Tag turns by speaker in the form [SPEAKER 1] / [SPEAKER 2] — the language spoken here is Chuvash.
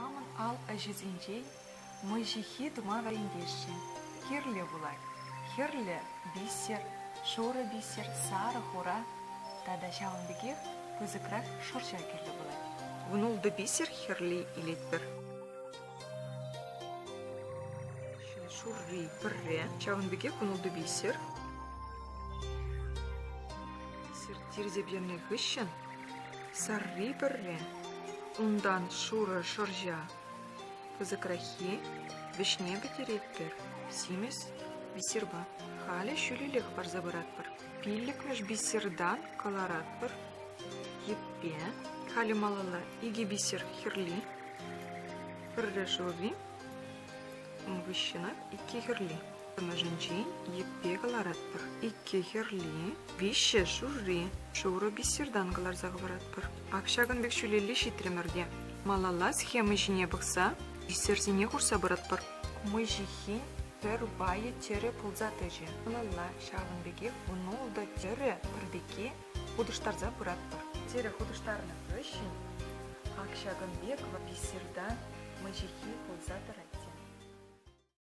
[SPEAKER 1] Хамӑн ал ӗҫӗсенчен мӑй ҫыххи тума вӗрентесшӗн. Кирлӗ пулать: хӗрлӗ бисер, шурӑ бисер, сарӑ хура тата ҫавӑн пекех пысӑкрах шӑрҫа кирлӗ пулать. Вунултӑ бисер хӗрли илетпӗр. Шурри пӗрре, ҫавӑн пекех вунултӑ бисер. Бисер тирсе пӗтернӗ хыҫҫӑн сарри пӗрре, унтан шурӑ шӑрҫа пысӑкраххи вӗҫне пӗтеретпӗр, симӗс бисерпа. Халӗ ҫӳлеллех парса пыратпӑр. Пиллӗкмӗш бисертан кӑларатпӑр йӗппе. Халӗ малалла икӗ бисер хӗрли, пӗрре шурри, ун хыҫҫӑнах иккӗ хӗрли. Иккӗмӗшӗнчен йӗппе кӑларатпӑр. Иккӗ хӗрли, виҫҫӗ шурри. Шурӑ бисертан кӑларса хӑваратпӑр. Ак ҫакӑн пек ҫӳлелле ҫитрӗмӗр те. Малалла схема ҫине пӑхса бисерсене хушса пыратпӑр. Мӑй ҫыххин пӗр пайӗ тӗрӗ пулса тӑчӗ. Малалла ҫавӑн пекех вунултӑ тӗрӗ пӗр пекки хутӑштарса пыратпӑр. Тӗрӗ хутӑштарнӑ хыҫҫӑн ак ҫакӑн пек бисертан мӑй ҫыххи пулса тӑрать.